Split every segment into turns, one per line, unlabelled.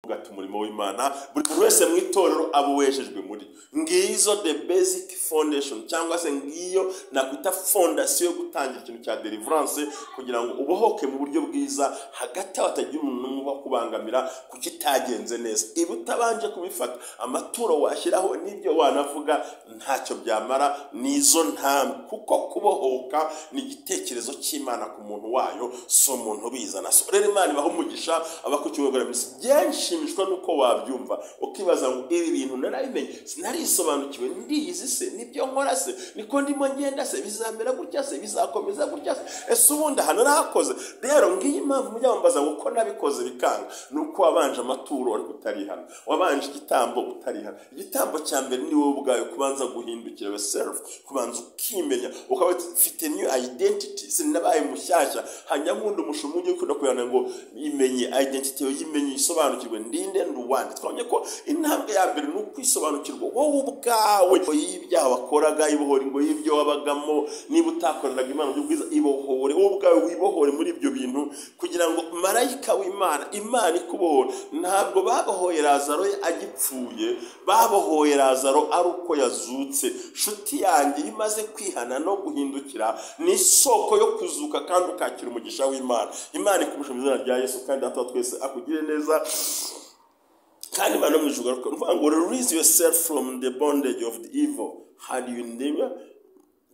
Ugata umurimo w'Imana, buri muntu wese mu itorero aba wejejwe muri ngizo the basic foundation, cyangwa se ngiyo nakwita fondasiyo yo gutangira ikintu cya deliverance, kugira ngo ubohoke mu buryo bwiza, hagati aho hatagira umuntu n'umwe ubakubangamira kuko itagenze neza. Iba utabanje kubifata, amaturo washyiraho n'ibyo wanavuga ntacyo byamara, nizo ntambwe, kuko kubohoka ni igitekerezo cy'Imana ku muntu wayo, si umuntu ubizana. So rero Imana ibaha umugisha abakukibogora byinshi. Nshimishwa nuko wabyumva ukibaza ngo ibi bintu narabimenye, sinarisobanukiwe, ndiyizi se, nibyo nkora se, niko ndimo ngenda se, bizamera gutya se, bizakomeza gutya se, ese ubundi hano nahakoze? Rero ngiyi impamvu mujya mumbaza ngo uko nabikoze bikanga, ni uko wabanje amaturo ariko utarihana, wabanje igitambo utarihana. Igitambo cya mbere ni wowe ubwawe kubanza guhindukira yourself, kubanza ukimenya, ukaba ufite new identity, sinabaye mushyashya. Hanyuma nkunda umushumba ujye ukunda kuyana ngo imenye identity yawe, yimenye, isobanukirwe, ndinde nduwande. Twabonye ko intambwe ya mbere ni ukwisobanukirwa wowe ubwawe, y'ibyaha wakoraga, ibohore ngo y'ibyo wabagamo, niba utakoreraga Imana mu bwiza, ibohore wowe ubwawe, wibohore muri ibyo bintu, kugira ngo marayika w'Imana, Imana ikubohore. Ntabwo babohoye Lazaro agipfuye, babohoye Lazaro ari uko yazutse. Shuti yanjye, iyo umaze kwihana no guhindukira, ni isoko yo kuzuka kandi ukakira umugisha w'Imana. Imana ikumusha mu izina rya Yesu, kandi Data wa twese akugire neza. Kandi Imana mu ijuru igaruka ngo release yourself from the bondage of the evil had you never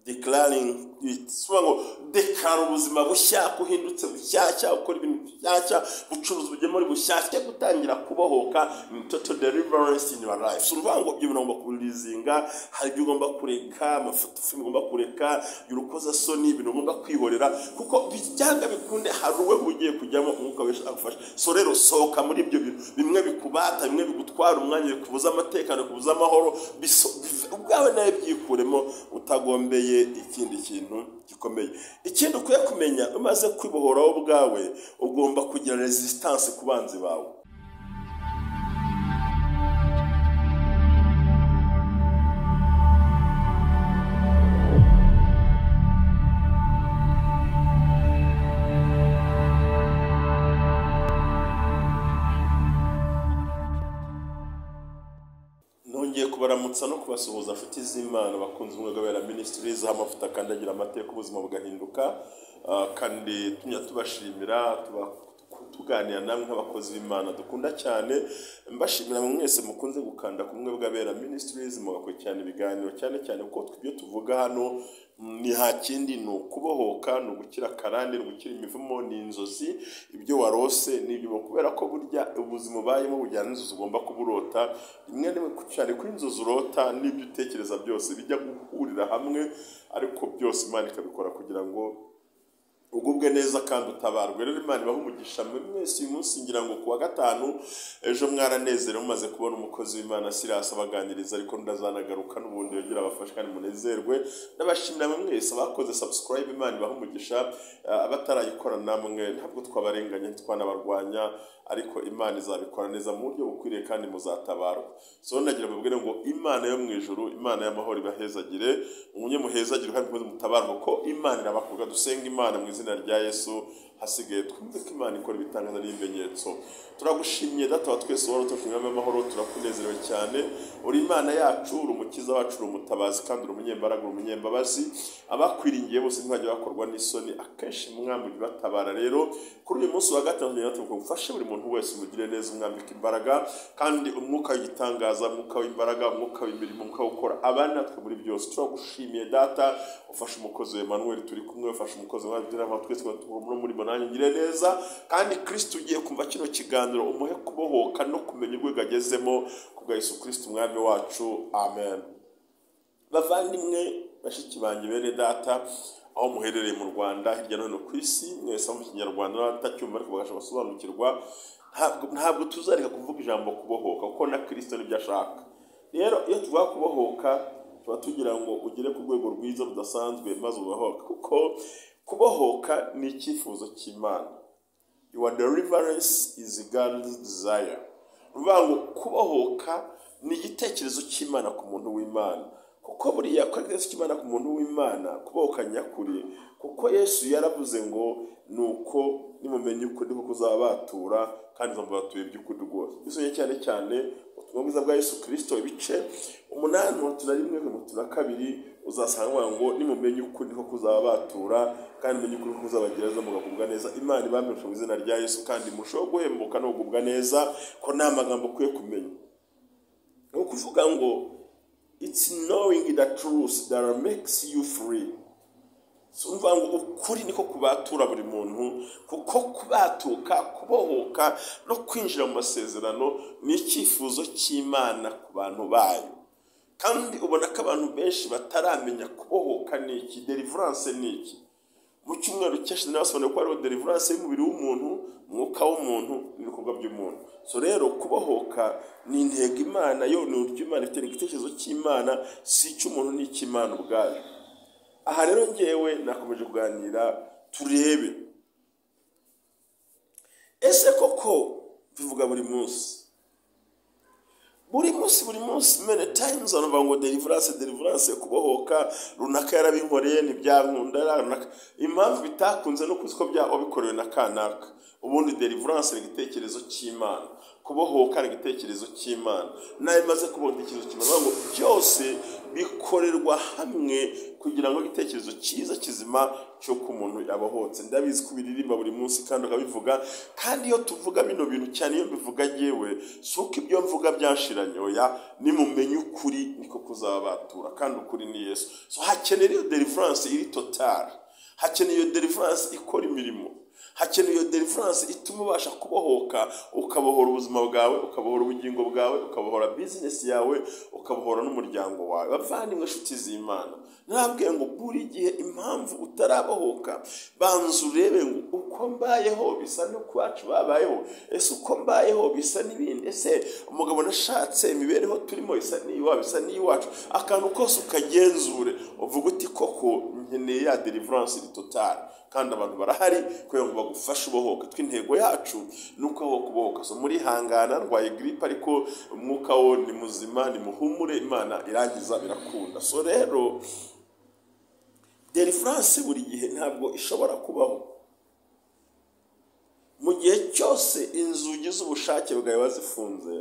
declaring it. Suba ngo deklara ubuzima bushya, kuhindutse bushyashya, ukora ibintu bushyashya, bucuruzi bugemura bushyashya, gutangira kubohoka ni total deliverance in your life. So uvuga ngo ibyo bintu ugomba kubirizinga, hari ibyo ugomba kureka, amafoto ugomba kureka, urukozasoni, ibintu ugomba kwihorera, kuko byanga bikunde hari uwe ugiye kujyamo umwuka wese agufasha. So rero sohoka muri ibyo bintu bimwe bikubata, bimwe bigutwara umwanya, bikubuza amatekano, bikubuza amahoro, ubwawe nawe byikuremo utagombeye ikindi kintu gikomeye. Ikindi ukwiye kumenya, umaze kwibohora wowe ubwawe, ugomba kugira resistance ku banzi bawe. Nongeye kubaramutsa no kubasuhuza nshuti z'Imana, bakunze Ubumwe bw'Abera Ministries, aho amavuta akandagira amateka ubuzima bugahinduka. Kandi tumya tubashimira, tuganira namwe nk'abakozi b'Imana dukunda cyane. Mbashimira mwese mukunze gukanda ku Bumwe bw'Abera Ministries, mugakurikirana ibiganiro, cyane cyane kuko ibyo tuvuga hano ni nta kindi, ni ukubohoka, ni ugukira karande, ni ugukira imivumo, ni inzozi, ibyo warose n'ibyo, kubera ko burya ubuzima ubayemo bujyana n'inzozi ugomba kuburota. Rimwe na rimwe cyane ko inzozi urota n'ibyo utekereza byose bijya guhurira hamwe, ariko byose Imana ikabikora kugira ngo ugubwe neza kandi utabarwe. Rero Imana ibahe umugisha mwese. Uyu munsi ngira ngo kuwa gatanu ejo mwaranezerewe mumaze kubona umukozi w'Imana Silas abaganiriza, ariko ndazanagaruka n'ubundi yongera abafashe kandi munezerwe. Ndabashimira mwese abakoze subscribe, Imana ibahe umugisha. Abatarayikora namwe ntabwo twabarenganya, ntitwanabarwanya, ariko Imana izabikora neza mu buryo bukwiriye kandi muzatabarwa. So nagira mubwire ngo Imana yo mu ijuru, Imana y'amahoro ibahezagire, umunye muhezagire kandi mukomeze mutabarwe, ko Imana irabakuga. Dusenga Imana mu izina rya Yesu, hasigaye twumve ko Imana ikora ibitangaza n'ibimenyetso. Turagushimye Data wa twese wari utushimye amahoro, turakunezerewe cyane. Uri Imana yacu, uri umukiza wacu, uri umutabazi kandi uri umunyembaraga, uri umunyembabazi. Abakwiringiye bose ntibajya bakorwa n'isoni, akenshi mwami ujya ubatabara. Rero kuri uyu munsi wa gatanu ufashe buri muntu wese, umugire neza, umwambike imbaraga kandi umwuka w'igitangaza, umwuka w'imbaraga, umwuka w'imirimo, umwuka wo gukora abana natwe muri byose. Turagushimiye Data, ufashe umukozi Emmanuel turi kumwe, ufashe umukozi wa twese muri murimo, nanjye ngire neza. Kandi Kristo ugiye kumva kino kiganiro, umuhe kubohoka no kumenya urwego agezemo kubwa Yesu Kristo umwami wacu, amen. Bavandimwe, bashiki banjye, bene Data, aho muherereye mu Rwanda, hirya no hino ku isi, mwese mu Kinyarwanda n'abatacyumva ariko bagasha basobanukirwa, ntabwo tuzareka kuvuga ijambo kubohoka, kuko na Kristo nibyo ashaka. Rero iyo tuvuga kubohoka, tuba tugira ngo ugere ku rwego rwiza rudasanzwe maze ubohoke, kuko kubohoka ni icyifuzo cy'Imana. Your deliverance is God's desire. Uvuga ngo kubohoka ni igitekerezo cy'Imana ku muntu w'Imana. Kuko buriya ko ari cy'Imana ku muntu w'Imana kubohoka nyakuri, kuko Yesu yaravuze ngo nuko nimumenye ukuri niko kuzabatura, kandi nzabatuye by'ukuri rwose. Bisonye cyane cyane ubutumwa bwiza bwa Yesu Kristo ibice 8:1 2, uzasanga ngo nimumenye ukuri niko kuzabatura, kandi mumenye ukuri niko kuzabagira neza mugagubwa neza. Imana ibampe mu izina rya Yesu, kandi murusheho guhembuka no kugubwa neza, ko nta magambo ukwiye kumenya. Ni ukuvuga ngo it's knowing the truth that makes you free. So umva ngo ukuri niko kubatura buri muntu, kuko kubatuka, kubohoka no kwinjira mu masezerano ni icyifuzo cy'Imana ku bantu bayo. Kandi ubona ko abantu benshi bataramenya kubohoka ni iki, deliverance ni iki. Mu cyumweru cyashize nabasobanuriye ko hariho deliverance y'umubiri w'umuntu, umwuka w'umuntu n'ibikorwa by'umuntu. So rero kubohoka ni intego Imana yo, ni uburyo Imana ifite, igitekerezo cy'Imana, si icy'umuntu, ni icy'Imana ubwayo. Aha rero ngewe nakomeje kuganira turebe ese koko bivuga buri munsi, buri munsi, buri munsi, many times abantu ngo deliverance, deliverance, kubohoka, runaka yarabinkoreye ntibyankunda, runaka. Impamvu bitakunze no kuzi ko wabikorewe na kanaka. Ubundi deliverance ni igitekerezo cy'Imana, kubohoka ni igitekerezo cy'Imana. Nawe maze kubona igitekerezo cy'Imana, ngo byose bikorerwa hamwe kugira ngo igitekerezo cyiza kizima cy'uko umuntu yabohotse. Ndabizi ko ubiririmba buri munsi kandi ukabivuga, kandi iyo tuvuga bino bintu cyane, iyo mbivuga yewe si uko ibyo mvuga byanshiranye, oya, nimumenye ukuri niko kuzabatura, kandi ukuri ni Yesu. So hakeneye iyo deliverance iri total, hakeneye iyo deliverance ikora imirimo, hakeneye iyo deliverance ituma ubasha kubohoka, ukabohora ubuzima bwawe, ukabohora ubugingo bwawe, ukabohora business yawe, ukabohora n'umuryango wawe. Bavandimwe, inshuti z'Imana, nabwiye ngo buri gihe impamvu utarabohoka, banza urebe ngo uko mbayeho bisa n'uko iwacu babayeho, ese uko mbayeho bisa n'ibindi, ese umugabo nashatse imibereho turimo isa n'iyiwabo, isa n'iyiwacu. Akantu kose ukagenzure uvuga uti koko nkeneye ya deliverance iri total. Kandi abantu barahari kugira ngo bagufashe ubohoke. Tw'intego yacu ni uko aho kubohoka. So muri hangana, ndwaye grippe ariko umwuka wo ni muzima, ni muhumure, Imana irangiza birakunda. So rero deliverance buri gihe ntabwo ishobora kubaho mu gihe cyose inzugi z'ubushake bwawe bazifunze,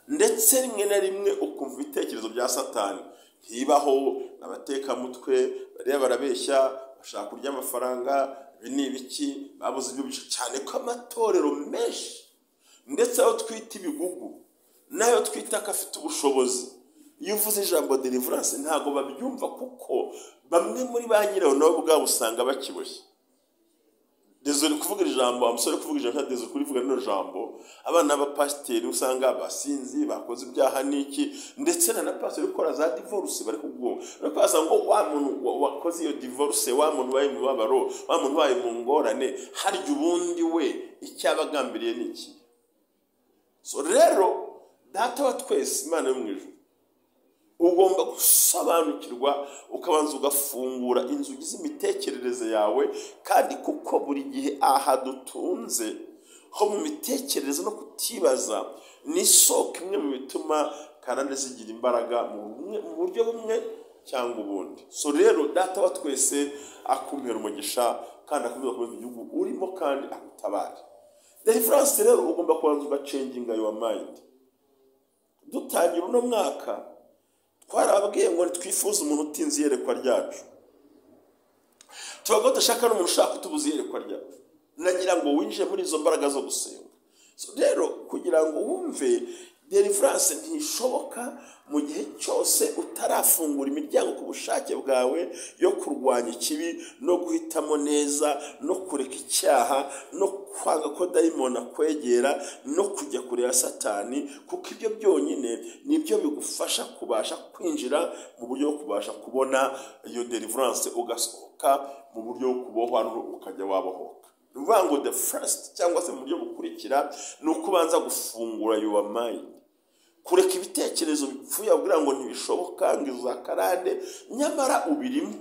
ndetse rimwe na rimwe ukumva ibitekerezo bya Satani ntibaho, abatekamutwe bariya barabeshya, bashaka kurya amafaranga, ibi ni ibiki, babuze ibyo bice. Cyane ko amatorero menshi, ndetse ayo twita ibigugu n'ayo twita ko afite ubushobozi, iyo uvuze ijambo deliverance ntabwo babyumva, kuko bamwe muri ba nyirayo nabo ubwabo usanga bakiboshye. Désolé kuvuga ijambo, umusore kuvuga ijambo, désolé kurivuga rino jambo. Abana b'abapasiteri usanga abasinzi, bakoze ibyaha n'iki, ndetse na pasiteri ukora za divorce bari kuguha, ariko wasanga ngo wa muntu wakoze iyo divorce, wa muntu wabaye mu mubabaro, wa muntu wabaye mu ngorane, harya ubundi we icyo aba agambiriye ni iki? So rero Data wa twese, Imana yo mu ijuru, ugomba gusobanukirwa, ukabanza ugafungura inzugi z'imitekerereze yawe. Kandi kuko buri gihe aha dutunze ho mu mitekerereze no kutibaza ni isoko imwe mu bituma karande zigira imbaraga mu buryo bumwe cyangwa ubundi. So rero Data wa twese akumpera umugisha, kandi akomeza gukomeza igihugu urimo, kandi agutabare. Deliverance rero ugomba kubanza ugachanginga your mind. Dutangira uno mwaka twarababwiye ngo ntitwifuze umuntu utinze iyerekwa ryacu, tuba tudashaka n'umuntu ushaka kutubuza iyerekwa ryacu. Nagira ngo winjire muri izo mbaraga zo gusenga. So rero kugira ngo wumve, deliverance ntishoboka mu gihe cyose utarafungura imiryango ku bushake bwawe yo kurwanya ikibi no guhitamo neza no kureka icyaha no kwanga ko dayimoni akwegera no kujya kure ya Satani, kuko ibyo byonyine nibyo bigufasha kubasha kwinjira mu buryo bwo kubasha kubona iyo deliverance, ugasohoka mu buryo bwo kubohwa, ukajya wabohoka. Ni ukuvuga ngo the first, cyangwa se mu buryo bukurikira, ni uko ubanza gufungura your mind, kureka ibitekerezo bipfuye kugira ngo ntibishoboka, ngo izo za karande, nyamara ubirimo,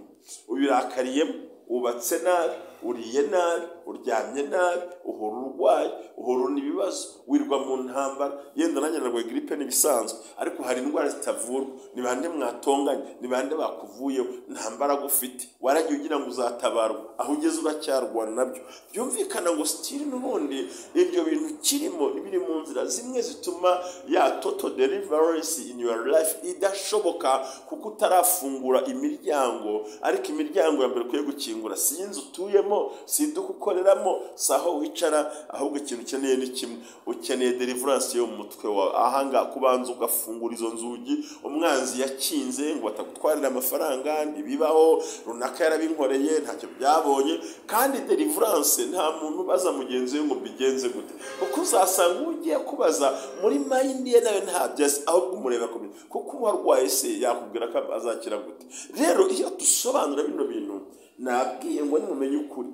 ubirakariyemo, wubatse nabi. Uriye nabi, uryamye nabi, uhora urwaye, uhora ibibazo, wirwa mu ntambara. Yenda nanjye narwaye grippe n'ibisanzwe, ariko hari indwara zitavurwa. Ni bande mwatonganye, ni bande bakuvuyeho, nta mbaraga ufite, waragiye ugira ngo uzatabarwa, aho ugeze uracyarwana nabyo. Byumvikana ngo still n'ubundi ibyo bintu kirimo biri mu nzira zimwe zituma ya total deliverance in your life idashoboka, kuko utarafungura imiryango. Ariko imiryango ya mbere ukwiye gukingura si inzu utuyemo, si iduka ukoreramo, si aho wicara, ahubwo ikintu ukeneye ni kimwe, ukeneye deliverance yo mu mutwe wawe. Ahangaha kubanza ugafungura izo nzugi umwanzi yakinze ngo batagutwarira amafaranga, ntibibaho, runaka yarabinkoreye ntacyo byabonye. Kandi deliverance nta muntu ubaza mugenzi we ngo mbigenze gute, kuko uzasanga ugiye kubaza muri mind ye nawe ntabyo azi, ahubwo umureba kuko uwarwaye se yakubwira ko azakira gute. Rero iyo dusobanura bino bintu, nabwiye ngo nimumenye ukuri,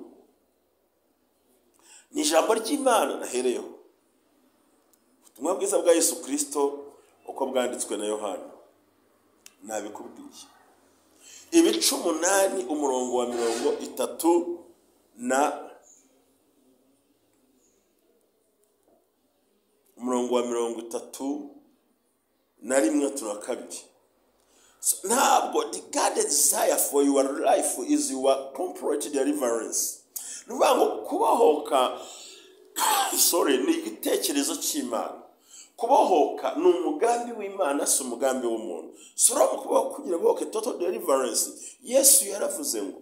ni ijambo ry'Imana nahereyeho, ubutumwa bwiza bwa Yesu Kristo uko bwanditswe na Yohana, nabikubwiye. Ibice 8 umurongo wa 30 na umurongo wa 31 2. Ntabwo the God desire for your life is your complete deliverance. Nuvuga ngo kubohoka, sorry, ni igitekerezo cy'Imana. Kubohoka ni umugambi w'Imana, si umugambi w'umuntu. Sura mu kubaho kugira bohoke total deliverance. Yesu yaravuze ngo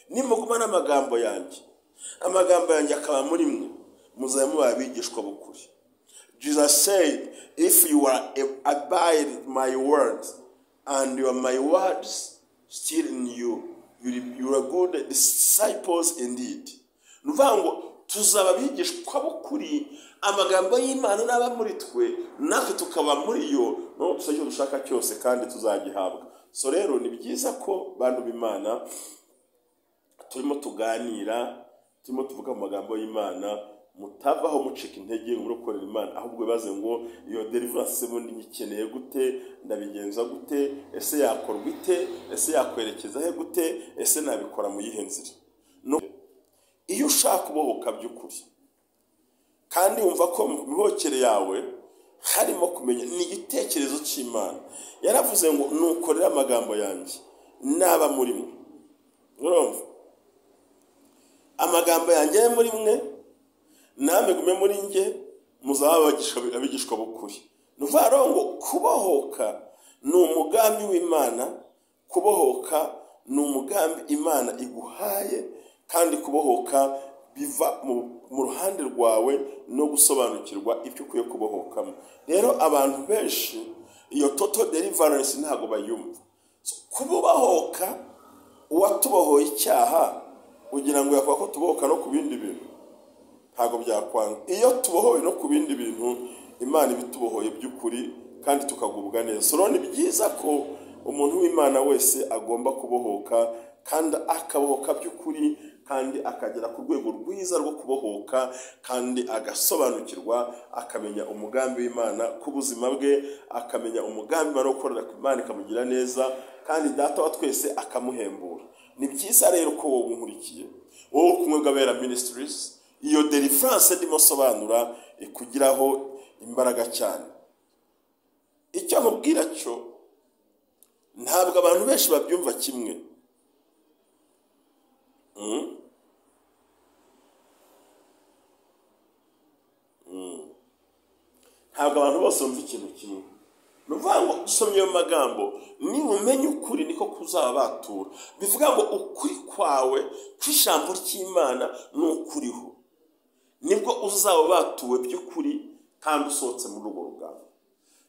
nimuguma n'amagambo yanjye, amagambo yanjye akaba muri mwe, muzaba mubaye abigishwa b'ukuri. Jesus said, if you are abide my words and you are my words still in you, you are good disciples indeed. Nuvuga ngo tuzaba abigishwa b'ukuri, amagambo y'Imana naba muri twe, natwe tukaba muri yo, no tuzajya dushaka cyose kandi tuzagihabwa. So rero ni byiza ko bantu b'Imana turimo tuganira, turimo tuvuga mu magambo y'Imana, mutavaho mucika intege ngo ukorera Imana, ahubwo bibaze ngo iyo deliverance bundi nyikeneye gute, ndabigenza gute, ese yakorwa ite, ese yakwerekeza he gute, ese nabikora mu yihe nzira. No, iyo ushaka kubohoka by'ukuri kandi wumva ko mu mibokere yawe harimo kumenya, ni igitekerezo cy'Imana. Yaravuze ngo nukorera amagambo yanjye naba muri mwe. Urumva, amagambo yanjye muri mwe, namwe gume muri nge, muzaba abigishwa b'ukuri. Nuvuga ngo kubohoka ni umugambi w'Imana, kubohoka ni umugambi Imana iguhaye, kandi kubohoka biva mu ruhande rwawe no gusobanukirwa ibyo ukwiye kubohokamo. Rero abantu benshi iyo total deliverance ntago bayumva. Kubohoka, uwatubohoye icyaha ugira ngo yakwa ko tubohoka no ku bindi bintu, ntago byakwanga. Iyo tubohowe no ku bindi bintu, Imana ibitubohoye by'ukuri kandi tukagubwa neza. So ni byiza ko umuntu w'Imana wese agomba kubohoka, kandi akabohoka by'ukuri, kandi akagera ku rwego rwiza rwo kubohoka, kandi agasobanukirwa, akamenya umugambi w'Imana ku buzima bwe, akamenya umugambi wo gukorera ku Imana ikamugira neza, kandi Data wa twese akamuhembura. Ni byiza rero ko wowe unkurikiye, wowe kumwe bw'Abera Ministries, iyo deliverance ndimo sobanura ikugiraho imbaraga cyane. Icyo nkubwira cyo, ntabwo abantu benshi babyumva kimwe. Ntabwo abantu bose bumva ikintu kimwe. Nuvuga ngo usomye ayo magambo, nimumenye ukuri niko kuzaba batura. Bivuga ngo ukuri kwawe kw'ijambo ry'Imana ni ukuriho, nibwo uzaba batuwe by'ukuri kandi usohotse muri urwo rugamba.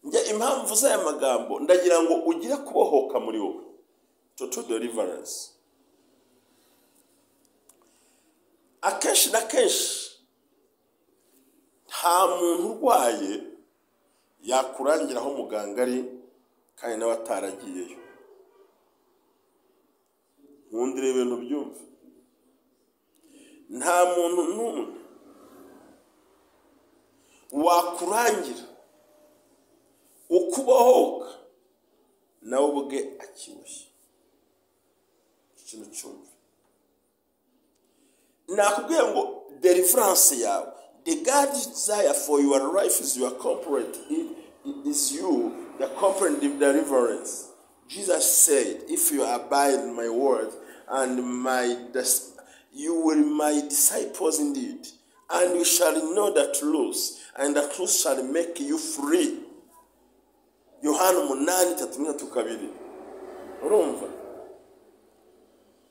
Njye impamvu z'aya magambo ndagira ngo ugire kubohoka muri wowe, total deliverance. Akenshi na kenshi nta muntu urwaye yakurangira aho muganga ari kandi nawe ataragiyeyo. Nkundire ibintu byumve, nta muntu n'umwe wakurangira ukubohoka nawe ubwe akiboshye. Ikintu cyumve, Nakubwiye ngo deliverance yawe, the God desire for your life is your complete, is you the complete deliverance. Jesus said, if you abide in my word and my you will be my disciples indeed, and you shall know the truth, and the truth shall make you free. Yohana 8:32. Urumva?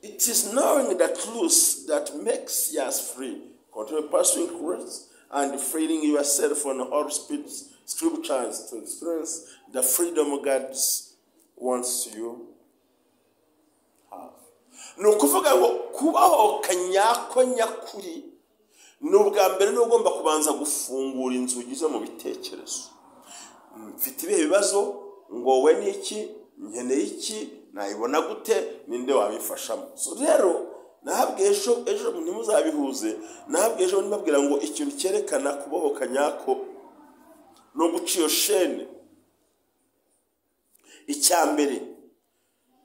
It is knowing the truth that makes us free. Continue pursuing Christ and freeing yourself from all scriptures to experience the freedom God wants you have. Ni ukuvuga ngo kubahoka nyako nyakuri ni ubwa mbere n'ugomba kubanza gufungura inzugi zo mu bitekerezo. Mfite ibihe bibazo, ngowe n'iki, nkeneye iki, nayibona gute, ninde wabifashamo. So rero nahabwe ejo ntimuzabihuze, nahabwe ejo nibabwira ngo ikintu cyerekana kubohoka nyako no guca iyo shene. Icya mbere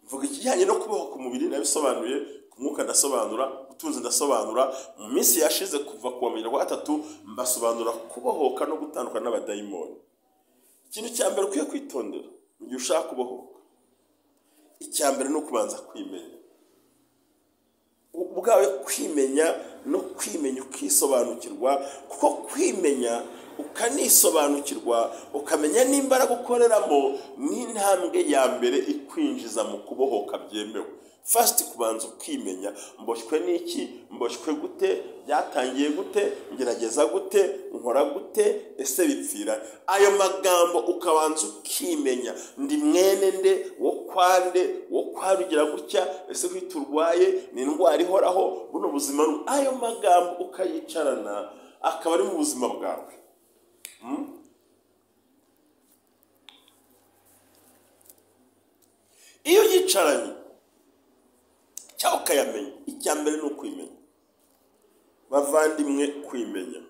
mvuga ikijyanye no kubohoka umubiri, nabisobanuye, ku mwuka ndasobanura, utunze ndasobanura. Mu minsi yashize kuva ku wa 3 mbasobanura kubohoka no gutandukana n'abadayimoni. Ikintu cya mbere ukwiye kwitondera mu gihe ushaka kubohoka, icya mbere ni ukubanza kwimenya ubwawe, kwimenya no kwimenya ukisobanukirwa, kuko kwimenya ukanisobanukirwa ukamenya n'imbaraga ukoreramo n'intambwe ya mbere ikwinjiza mu kubohoka byemewe. First kubanza ukimenya, mboshywe n'iki, mboshywe gute, byatangiye gute, ngerageza gute, nkora gute, ese bipfira. Ayo magambo ukabanza ukimenya, ndi mwene nde, wo kwande, wo kwarugira gutya, ese kwiturwaye ni indwara ihoraho, buno buzima. Ayo magambo ukayicarana akaba ari mu buzima bwawe. Iyo yicaranye cyangwa ukayamenya, icya mbere ni ukwimenya. Bavandimwe, kwimenya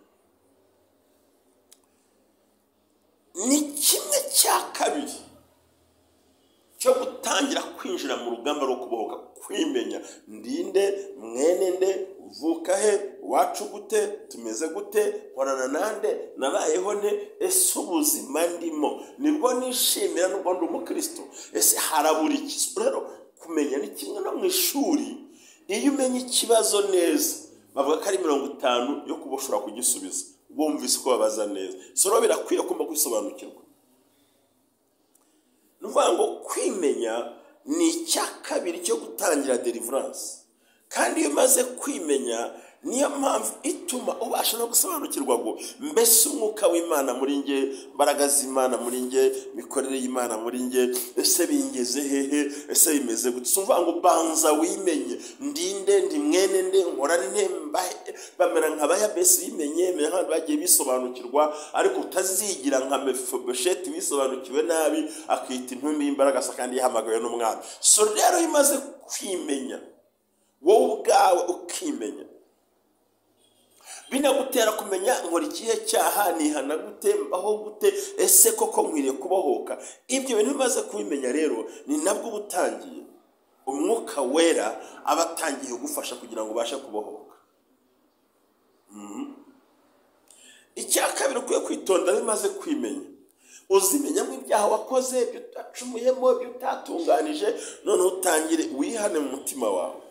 ni kimwe cya kabiri cyo gutangira kwinjira mu rugamba rwo kubohoka. Kwimenya, ndinde, mwene nde, uvuka he, wacu gute, tumeze gute, nkorana nande, nabayeho nte, ese ubuzima ndimo nibwo nishimira nubwo ndi umukristo, ese harabura iki? Rero kumenya ni kimwe no mu ishuri, iyo umenya ikibazo neza bavuga ko ari 50 yo kuba ushobora kugisubiza, bumvise uko babaza neza. So rero birakwiye kumva kwisobanukirwa. Ni ukuvuga ngo kwimenya ni icya kabiri cyo gutangira deliverance. Kandi iyo umaze kwimenya, niyo mpamvu ituma ubasha no gusobanukirwa ngo mbese umwuka w'Imana muri nge, imbaraga z'Imana muri nge, imikorere y'Imana muri nge, ese bingeze hehe, ese bimeze gute. Si ukuvuga ngo banza wimenye, ndinde, ndi mwene nde, nkora nte, bamera nka Bayabesi bimenye, menya nk'abantu bagiye bisobanukirwa, ariko utazigira nka Mefibosheti wisobanukiwe nabi akita intumbi y'imbaraga kandi yahamagawe n'umwami. So rero iyo umaze kwimenya wowe ubwawe ukimenya, binagutera kumenya nkora ikihe cyaha, nihana gute, mbaho gute, ese koko nkwiriye kubohoka. Ibyo bintu bimaze kubimenya rero ni nabwo uba utangiye, umwuka wera aba atangiye kugufasha kugira ngo ubashe kubohoka. Icya kabiri ukwiye kwitonda bimaze kwimenya, uzimenyamo ibyaha wakoze, ibyo utacumuyemo, ibyo utatunganije, noneho utangire wihane mu mutima wawe.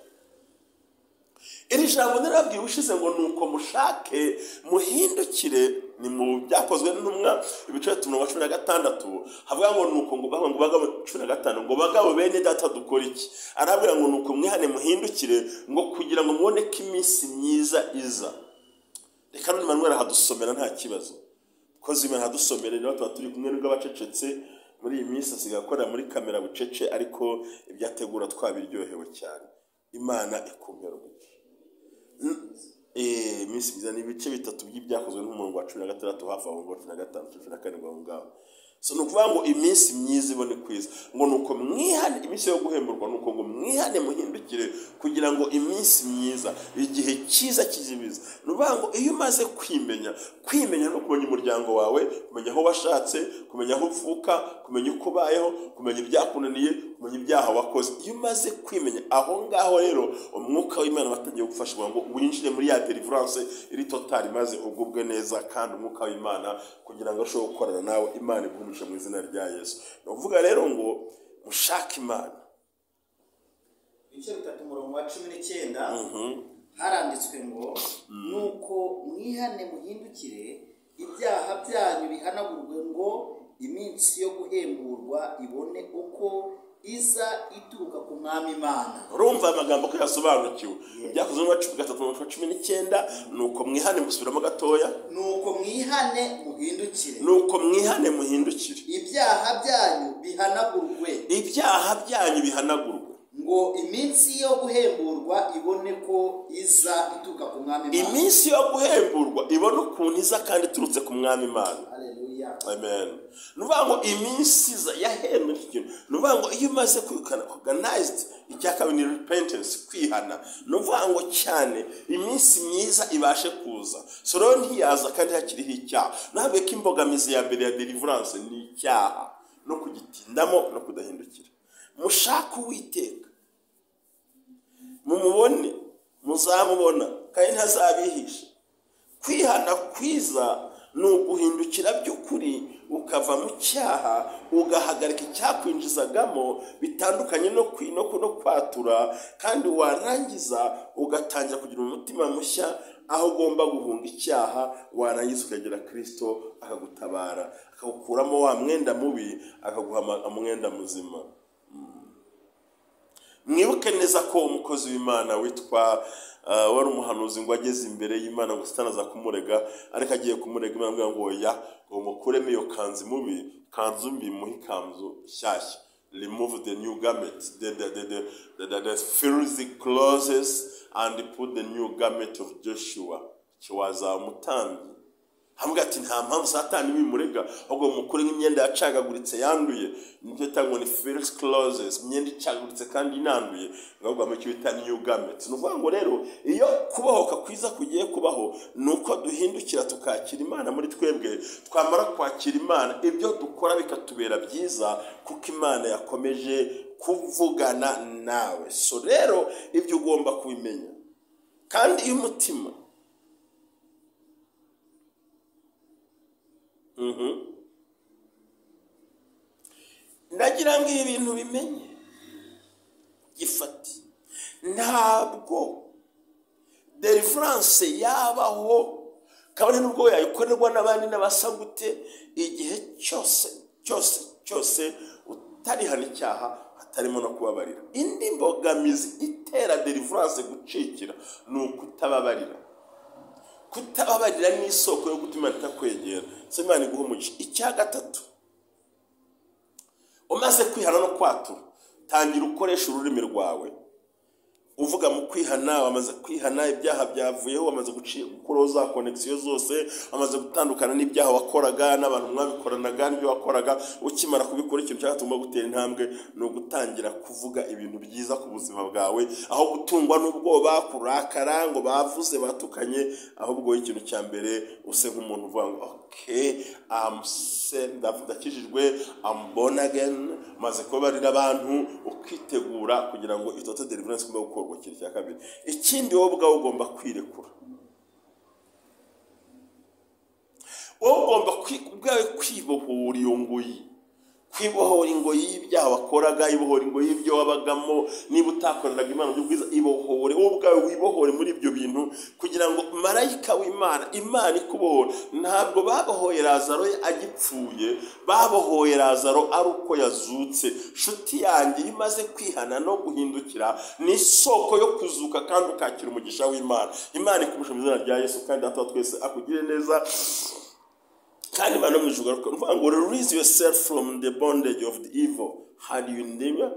Iri jambo narabwiye ushize ngo nuko mushake muhindukire, ni mu byakozwe n'intumwa ibice 16 havuga ngo nuko ngo bagabo 15 ngo bagabo bene data dukora iki? Arabwira ngo nuko mwihane muhindukire ngo kugira ngo mubone ko iminsi myiza iza. Reka none Manuel hadusomera nta kibazo. Kozi Imana hadusomere, niba tuba turi kumwe n'ubwo abacecetse muri iyi minsi asigaye akorera muri kamera bucece, ariko ibyategura twabiryohewe cyane. Imana ikumpera umugisha. Iminsi myiza ni ibice bitatu by'ibyakozwe n'umurongo wa 16 hafi aho ngo 15 17 aho ngaho. So ni ukuvuga ngo iminsi myiza ibone kwiza, ngo nuko mwihane, iminsi yo guhemburwa nuko ngo mwihane muhindukire kugira ngo iminsi myiza, igihe cyiza kizibiza. Ni ukuvuga ngo iyo umaze kwimenya, kwimenya no kumenya umuryango wawe, kumenya aho washatse, kumenya aho uvuka, kumenya uko ubayeho, kumenya ibyakunaniye, kumenya ibyaha wakoze. Iyo umaze kwimenya aho ngaho rero umwuka w'Imana watangiye gufasha ngo winjire muri ya deliverance iri total, maze ugubwe neza, kandi umwuka w'Imana kugira ngo ashobore gukorana nawe. Imana iguhumisha mu izina rya Yesu. Ni ukuvuga rero ngo mushake Imana.
Ibice 3 umurongo wa 19 haranditswe ngo nuko mwihane muhindukire, ibyaha byanyu bihanagurwe, ngo iminsi yo guhemburwa ibone uko iza ituruka ku Mwami Imana.
Urumva amagambo ko yasobanukiwe. Ibyakozwe mu 3:19, nuko mwihane, musubiramo gatoya.
Nuko mwihane muhindukire.
Nuko mwihane muhindukire,
ibyaha byanyu bihanagurwe.
Ibyaha byanyu bihanagurwe,
ngo iminsi yo guhemburwa ibone ko iza ituruka ku Mwami Imana.
Iminsi yo guhemburwa ibone ukuntu iza kandi iturutse ku Mwami Imana.
Haleluya.
Amen. Nuvuga ngo iminsi iza yahembwe ikintu. Nuvuga ngo iyo umaze kwikana organized, icya kabiri ni repentance, kwihana. Nuvuga ngo cyane iminsi myiza ibashe kuza. So rero ntiyaza kandi hakiriho icyaha. Ntabwo ko imbogamizi ya mbere ya deliverance ni icyaha, no kugitindamo no kudahindukira. Mushake Uwiteka, mumubone, muzamubona kandi ntazabihisha. Kwihana kwiza ni uguhindukira by'ukuri, ukava mu cyaha, ugahagarika icyakwinjizagamo bitandukanye no kwatura, kandi warangiza ugatangira kugira umutima mushya aho ugomba guhunga icyaha, warangiza ukagera Kristo akagutabara, akagukuramo wa mwenda mubi, akaguha umwenda muzima. Mwibuke neza ko umukozi w'Imana witwa wari umuhanuzi ngo ageze imbere y'Imana ngo Satani aza kumurega, ariko agiye kumurega Imana amubwira ngo oya, ngo mukuremo iyo kanzu mubi, kanzu mbi, muhe ikanzu nshyashya. Remove the new garment, the filthy clothes, and put the new garment of Joshua. Kiwaza umutambyi hamwe ati nta mpamvu Satani bimurega, ahubwo mukure nk'imyenda yacagaguritse yanduye, nibyo cyangwa ni filthy clothes, imyenda icagaguritse kandi inanduye, ahubwo mu cyo bita new garment. Ni ukuvuga ngo rero iyo kubohoka kwiza kugiye kubaho ni uko duhindukira tukakira Imana muri twebwe, twamara kwakira Imana ibyo dukora bikatubera byiza, kuko Imana yakomeje kuvugana nawe. So rero ibyo ugomba kubimenya, kandi iyo umutima ndagira ngo ibi bintu bimenye gifate. Ntabwo deliverance yabaho kabone nubwo yayikorerwa n'abandi n'abasa gute, igihe cyose cyose cyose utarihana icyaha hatarimo no kubabarira. Indi mbogamizi itera deliverance gucikira ni ukutababarira. Kutababarira ni isoko yo gutuma itakwegera. So Imana iguha umugisha. Icya gatatu, umaze kwihana no kwatura, tangira ukoresha ururimi rwawe uvuga mu kwihana. Wamaze kwihana, ibyaha byavuyeho, wamaze gukuraho za connection zose, wamaze gutandukana n'ibyaha wakoraga n'abantu mwabikoranaga n'ibyo wakoraga. Ukimara kubikora, ikintu cyatuma gutera intambwe ni ugutangira kuvuga ibintu byiza ku buzima bwawe, aho gutungwa n'ubwoba, kurakara ngo bavuze batukanye, ahubwo ikintu cya mbere use nk'umuntu uvuga ngo okay, I'm saved, ndakijijwe, I'm born again, maze kubabarira abantu, ukitegura kugira ngo itoto deliverance igomba gukorwa. Ikintu cya kabiri, ikindi wowe ubwawe ugomba kwirekura. Wowe ugomba ubwawe kwibohora iyo ngoyi, kwibohora ingoyi y'ibyaha wakoraga, ibohora ingoyi y'ibyo wabagamo. Niba utakoreraga Imana mu bwiza, ibohore wowe ubwawe, wibohore muri ibyo bintu kugira ngo marayika w'Imana, Imana ikubohora. Ntabwo babohoye Lazaro agipfuye, babohoye Lazaro ari uko yazutse. Shuti yanjye, iyo umaze kwihana no guhindukira ni isoko yo kuzuka kandi ukakira umugisha w'Imana. Imana ikumusha mu izina rya Yesu, kandi Data wa twese akugire neza. Kandi Imana mu ijuru ngo release yourself from the bondage of the evil had you never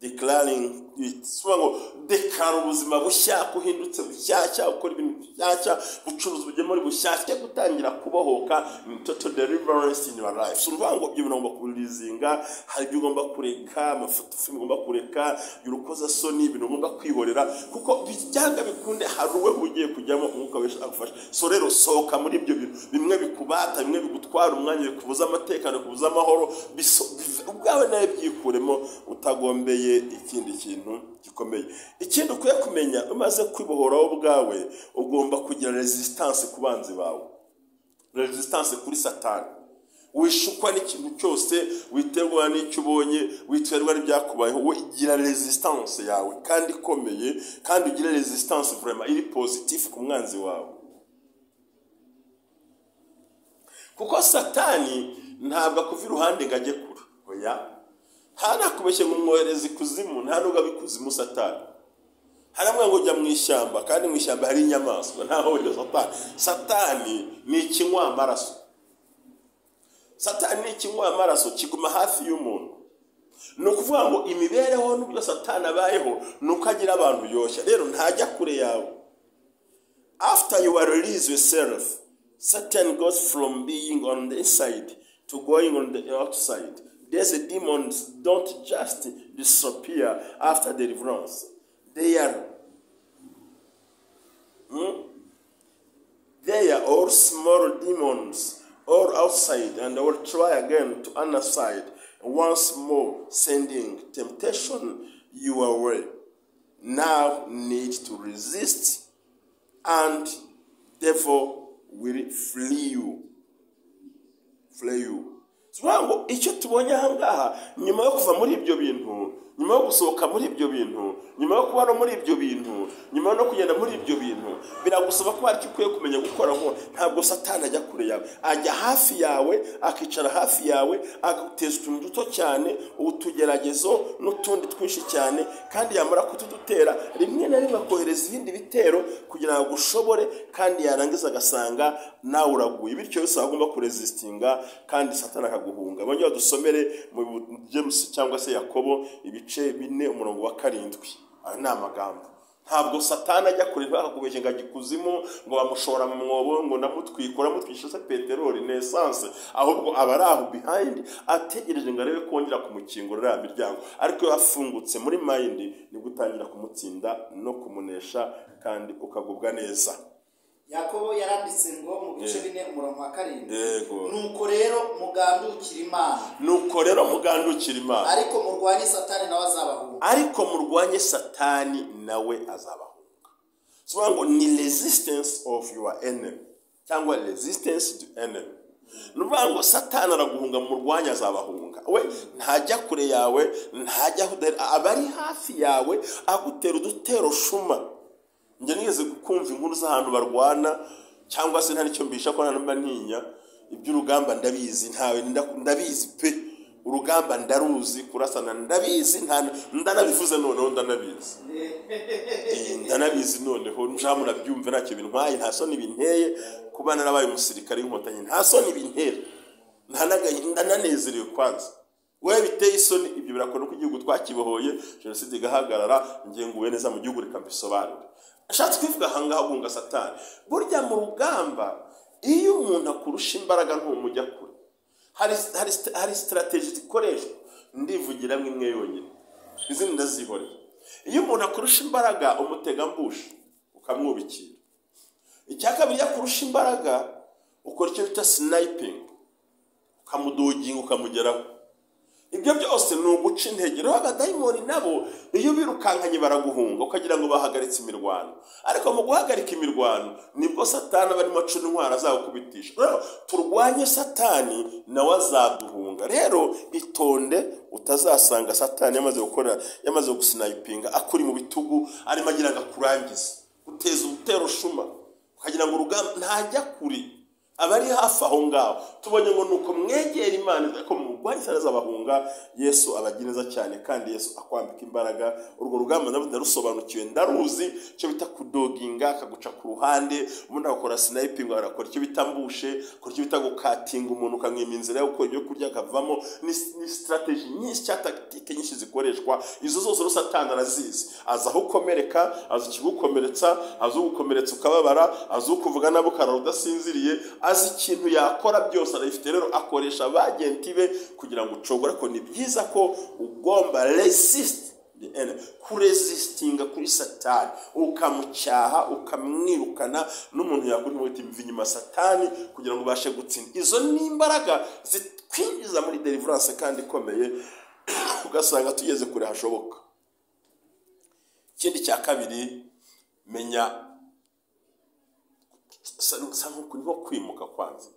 Declaring it, si ngo declara ubuzima bushya, kuhindutse bushyashya, ukora ibintu bushyashya, bucuruzi bugemura bushyashya, gutangira kubohoka ni total deliverance in your life. So uruvuga ngo ibyo bintu ugomba kubirizinga. Hari ibyo ugomba kureka, amafoto, filime ugomba kureka, urukozasoni, ibintu ugomba kwihorera, kuko byanga bikunde hari uwe ugiye kujyamo, Umwuka wese agufasha. So rero sohoka muri ibyo bintu bimwe bikubata, bimwe bigutwara umwanya, bikubuza amatekano, bikubuza amahoro. Ubwawe nawe byikuremo utagombeye ikindi kintu gikomeye. Ikindi ukwiye kumenya, umaze kwibohora wowe ubwawe, ugomba kugira resistance ku banzi bawe, resistance kuri Satani. Wishukwa n'ikintu cyose, witerwa n'icyo ubonye, witerwa n'ibyakubayeho. We gira resistance yawe kandi ikomeye, kandi ugire resistance vraiment iri positif ku mwanzi wawe, kuko Satani ntabwo akuva iruhande ngo ajye kure. Oya, nta nakubeshye ngo umwohereze ikuzimu, nta nubwo aba ikuzimu Satani. Haramwe ngo ujya mu ishyamba, kandi mu ishyamba hari inyamaswa, ntaho ujya. Satani, Satani ni ikinywa amaraso. Satani ni ikinywa amaraso kiguma hafi y'umuntu. Ni ukuvuga ngo imibereho n'uburyo Satani abayeho ni uko agira abantu yoshya. Rero ntajya kure yawe. After you are released yourself, Satan goes from being on the inside to going on the outside. These demons don't just disappear after deliverance. They are all small demons, all outside, and will try again to another side, once more sending temptation your way. Now need to resist, and devil will flee you. Flee you. So ngo icyo tubonye aha ngaha, nyuma yo kuva muri ibyo bintu, nyuma yo gusohoka muri ibyo bintu, nyuma yo kuba no muri ibyo bintu, nyuma no kugenda muri ibyo bintu, biragusaba ko hari icyo ukwiye kumenya gukora. Ngo ntabwo Satani ajya kure yawe, ajya hafi yawe, akicara hafi yawe, aguteza utuntu duto cyane, utugeragezo n'utundi twinshi cyane, kandi yamara kutudutera, rimwe na rimwe akohereza ibindi bitero kugira ngo agushobore, kandi yarangiza agasanga nawe uraguye. Bityo bisaba agomba kuresistinga, kandi Satani akaguhunga. Bongera dusomere mu James cyangwa se Yakobo ibice 4 umurongo wa 7. Aya ni amagambo. Ntabwo Satani ajya kure, bakakubeshya ngo ajya ikuzimu, ngo bamushora mu mwobo, ngo ndamutwikora, mutwisha se peteroli na essence, ahubwo aba ari aho behind ategereje ngo arebe kongera kumukingurira ya miryango. Ariko iyo afungutse muri mind, nibwo utangira kumutsinda no kumunesha, kandi ukagubwa neza.
Yakobo yaranditse ngo mu bice 4 umurongo wa 7,
Yego.
Nuko rero mugandukira Imana.
Nuko rero mugandukira Imana.
Ariko murwanye Satani nawe azabahunga.
Ariko murwanye Satani nawe azabahunga. So ngo ni resistance of your enemy, cyangwa resistance to enemy. Nuvuga ngo Satani araguhunga, murwanye azabahunga. We ntajya kure yawe, ntajya aba ari hafi yawe, agutera udutero shuma. Njye nigeze kumva inkuru z'ahantu barwana, cyangwa se nta nicyo mbisha ko nta mba ntinya iby'urugamba, ndabizi, ntawe ndabizi pe, urugamba ndaruzi, kurasana ndabizi, ndanabivuze noneho, ndanabizi. Ndanabizi noneho, njamu nabyumve, ntacyo bintwaye, nta soni binteye kuba narabaye umusirikare w'inkotanyi, nta soni bintera, ndananezerewe kwanza. Wewe biteye isoni ibyo birakora uko igihugu twakibohoye, jenoside igahagarara, ngiye nguwe neza mu gihugu, reka mbisobanure. Ashatse kwivuga aha ngaha guhunga Satani. Burya mu rugamba iyo umuntu akurusha imbaraga ntumujya kure. Hari strategy zikoreshwa, ndivugira imwe yonyine, izindi ndazihorera. Iyo umuntu akurusha imbaraga umutega mbushi ukamwubikira. Icya kabiri, iyo akurusha imbaraga ukora icyo bita sniping, ukamuduginga ukamugeraho. Ibyo byose ni uguca intege. Rero abadayimoni nabo iyo birukankanye baraguhunga, ukagira ngo bahagaritse imirwano, ariko mu guhagarika imirwano nibwo Satani aba arimo acura intwaro azagukubitisha. Rero turwanye Satani nawe azaduhunga. Rero itonde utazasanga Satani yamaze gukora, yamaze gusinayipinga, akuri mu bitugu, arimo agira ngo akurangize, uteza ubutero shuma, ukagira ngo urugamba ntajya kure. Abari hafi aho ngaho tubonye ngo nuko mwegera Imana ko murwanya isara z'abahunga. Yesu abagira neza cyane kandi Yesu akwambika imbaraga. Urwo rugamba ndarusobanukiwe, ndaruzi icyo bita kudoginga, akaguca ku ruhande, umuntu agakora sniping, agakora icyo bita mbushe, akora icyo bita gukatinga umuntu ukamwima inzira yo gukora ibyo kurya akavamo. Ni strategy nyinshi cyangwa tactique nyinshi zikoreshwa, izo zose rero Satani arazizi. Azi aho ukomereka, azi ikigukomeretsa, azi ugukomeretsa ukababara, azi ukuvuga nabi ukarara udasinziriye, azi ikintu yakora byose arabifite. Rero akoresha abagenti be kugira ngo ucogore. Ko ni byiza ko ugomba resist the enemy, kuresistinga kuri Satani, ukamucyaha, ukamwirukana, n'umuntu yakuri uti mva inyuma Satani, kugira ngo ubashe gutsinda. Izo ni imbaraga zitwinjiza muri deliverance kandi ikomeye, ugasanga tugeze kure hashoboka. Ikindi cya kabiri, menya sa nko kwimuka kwanza,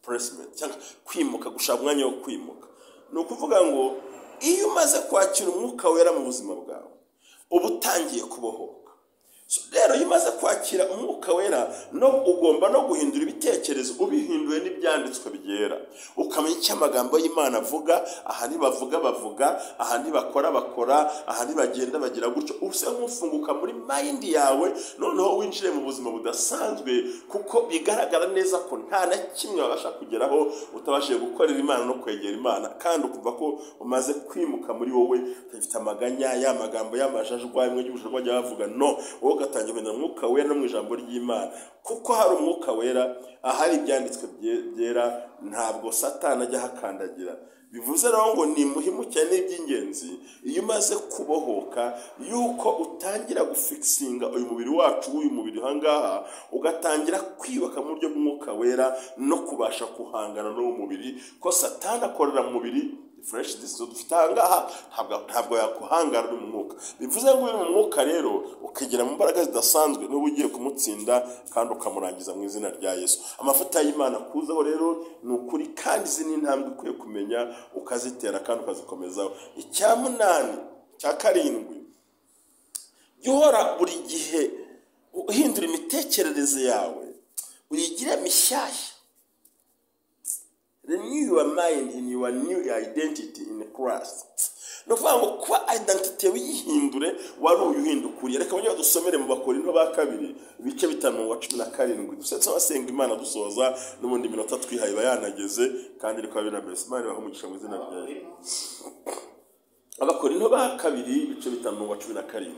placement cyangwa kwimuka, gushaka umwanya wo kwimuka. Ni ukuvuga ngo iyo umaze kwakira Umwuka Wera mu buzima bwawe, uba utangiye kubohoka. Rero iyo umaze kwakira Umwuka Wera, no ugomba no guhindura ibitekerezo, ubihinduye n'ibyanditswe byera, ukamenya icyo amagambo y'Imana avuga. Aha ntibavuga bavuga, aha ntibakora bakora, aha ntibagenda bagira gutyo. Usa nk'ufunguka muri mind yawe, noneho winjire mu buzima budasanzwe, kuko bigaragara neza ko nta na kimwe wabasha kugeraho utabashije gukorera Imana no kwegera Imana, kandi ukumva ko umaze kwimuka muri wowe, utagifite amaganya y'amagambo y'amajajwa imwe y'ubujajwa bajya bavuga. No wowe ugatangira kugenda mu Mwuka Wera no mu ijambo ry'Imana, kuko hari Umwuka Wera, ahari ibyanditswe byera, ntabwo Satani ajya ahakandagira. Bivuze rero ngo ni muhimu cyane n'iby'ingenzi iyo umaze kubohoka yuko utangira gufikisinga uyu mubiri wacu, w'uyu mubiri ahangaha, ugatangira kwiyubaka mu buryo bw'Umwuka Wera no kubasha guhangana n'uwo mubiri, ko Satani akorera mu mubiri flesh this dufite ahangaha, ntabwo yakuhangara uri mu mwuka. Bivuze ngo uri mu mwuka rero ukigera mu mbaraga zidasanzwe, n'uba ugiye kumutsinda kandi ukamurangiza mu izina rya Yesu. Amavuta y'Imana kuzaho rero ni ukuri, kandi izi ni intambwe ukwiye kumenya, ukazitera kandi ukazikomezaho. Icya munani, cya karindwi, jya uhora buri gihe uhindura imitekerereze yawe, uyigire mishyashya. Renew your mind in your new identity in Christ. Ni ukuvuga ngo kuba identity uyihindure, wari uyuhindukuriye. Reka bajye badusomere mu Bakorinto ba kabiri ibice 5 wa 17, dusetse abasenga Imana dusoza. N'ubundi minota twihaye iba yanageze, kandi rikaba binameze. Imana ibahe umugisha mu izina rya Yesu. Abakorinto ba kabiri ibice 5 wa 17,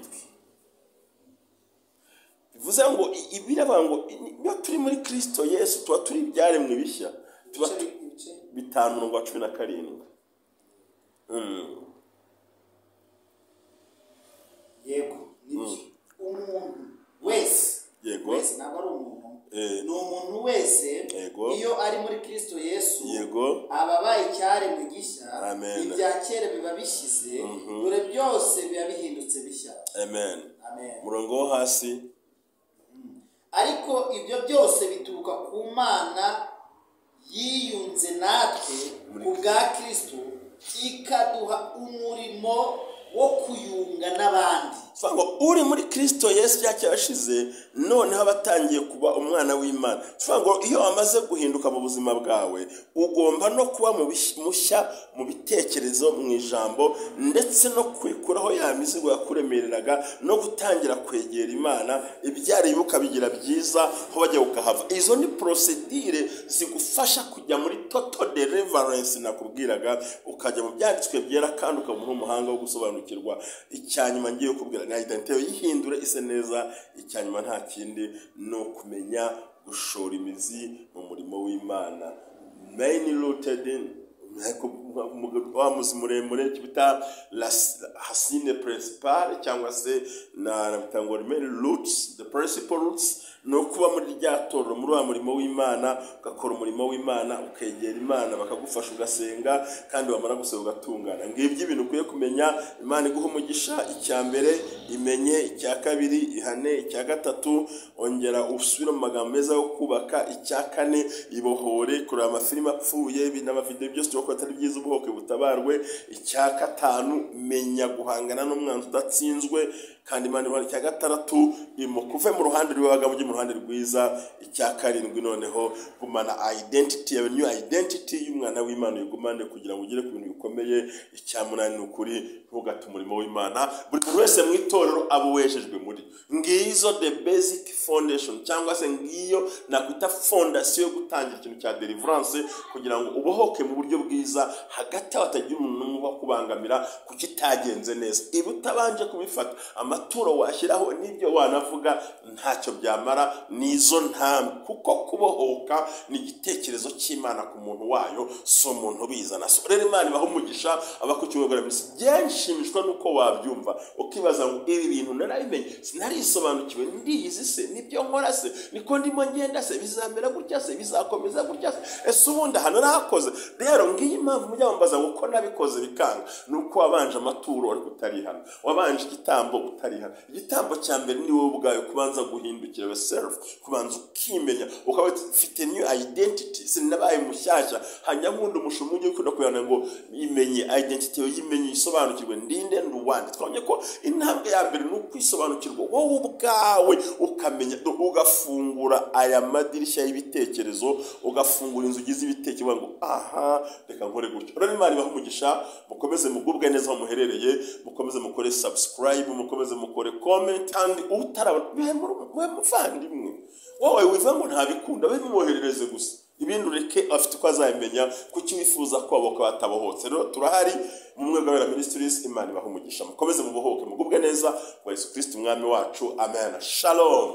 bivuze ngo ibiravuga ngo iyo turi muri Kristo Yesu tuba turi ibyaremwe bishya, tuba
Ibice
5 wa 17.
Yego, nibyo. Umuntu wese, wese, ntabwo ari umuntu, ni umuntu wese, iyo ari muri Kristo Yesu, aba abaye icyaremwe gishya.
Amen.
Ibya kera biba bishize, dore byose biba bihindutse bishya.
Amen.
Amen.
Umurongo wo hasi.
Ariko ibyo byose bituruka ku Mana yiyunze natwe ku bwa Kristo, ikaduha umurimo wo kuyunga n'abandi.
Kuvuga ngo uri muri Kristo Yesu byakirashize, noneho aba atangiye kuba umwana w'Imana. Kuvuga ngo iyo wamaze guhinduka mu buzima bwawe, ugomba no kuba mushya mu bitekerezo, mu ijambo, ndetse no kwikuraho ya mizigo yakuremereraga, no gutangira kwegera Imana, ibyari bibi ukabigira byiza, aho bajya ukahava. Izo ni procedure zigufasha kujya muri total deliverance nakubwiraga, ukajya mu byanditswe byera kandi ukaba umuhanga wo gusobanukirwa. Icyanyuma ngiye kubwira ni identité yihindure ise neza. Icyanyuma nta kindi, ni ukumenya gushora imizi mu murimo w'Imana, main rooted in wa muzi muremure bita racine principale, cyangwa se na bita ngo main roots, the principal roots, ni ukuba muri rya torero, muri wa murimo w'Imana, ugakora umurimo w'Imana, ukegera Imana bakagufasha, ugasenga, kandi wamara gusenga ugatungana. Ngibyo ibintu ukwiye kumenya. Imana iguha umugisha. Icya mbere imenye, icya kabiri ihane, icya gatatu ongera usubire mu magambo meza yo kubaka, icya kane ibohore kureba amafilime apfuye n'amavideo byose ubona ko atari byiza, ubohoke butabarwe, icya gatanu menya guhangana n'umwanzi udatsinzwe, Kandi Imana ibaha. Icya gatandatu, imukuve mu ruhande rw'abagabo ujye mu ruhande rwiza. Icya karindwi, noneho gumana identity yawe, new identity y'umwana w'Imana, uyigumane kugira ngo ugere ku bintu bikomeye. Icya munani, ni ukuri ntugate umurimo w'Imana. Buri muntu wese mu itorero aba uwejejwe muri. Ngizo the basic foundation, cyangwa se ngiyo nakwita fondasiyo yo gutangira ikintu cya deliverance, kugira ngo ubohoke mu buryo bwiza, hagati aho hatagira umuntu n'umwe ubakubangamira kuko itagenze neza. Iba utabanje kubifata, amaturo washyiraho n'ibyo wanavuga ntacyo byamara. Nizo ntambwe, kuko kubohoka ni igitekerezo cy'Imana ku muntu wayo, si umuntu ubizana. So rero Imana ibaha umugisha abakurikiye minsi. Nshimishwa nuko wabyumva ukibaza ngo ibi bintu narabimenye, sinarisobanukiwe, ndiyizi se, nibyo nkora se, niko ndimo ngenda se, bizamera gutya se, bizakomeza gutya se, ese ubundi ahantu narahakoze? Rero ngiyi impamvu mujya mumbaza ngo uko nabikoze bikanga, ni uko wabanje amaturo ariko utarihana, wabanje igitambo utarihana. Igitambo cya mbere ni wowe ubwawe, kubanza guhindukira yourself, kubanza ukimenya, ukaba ufite new identity, sinabaye mushyashya. Hanyuma ubundi umushumba ujye ukunda kuyana ngo imenye identity yawe, yimenye, isobanukirwe, ndinde, nduwande. Twabonye ko intambwe ya mbere ni ukwisobanukirwa wowe ubwawe, ukamenya, ugafungura aya madirishya y'ibitekerezo, ugafungura inzugi z'ibitekerezo ngo aha reka nkore gutyo. Rero Imana ibahe umugisha, mukomeze mugubwe neza aho muherereye, mukomeze mukore subscribe, mukomeze mukore comment. Kandi utarabona, we muvandimwe wowe wivuga ngo ntabikunda, we mwoherereze gusa, ibindi ureke afite uko azabimenya. Kuki wifuza ko baboka batabohotse? Rero turahari mu Mwebwe Wera Ministries. Imana ibahe umugisha, mukomeze mubohoke, mugubwe neza wa Yesu Kristo Umwami wacu. Amen, shalom.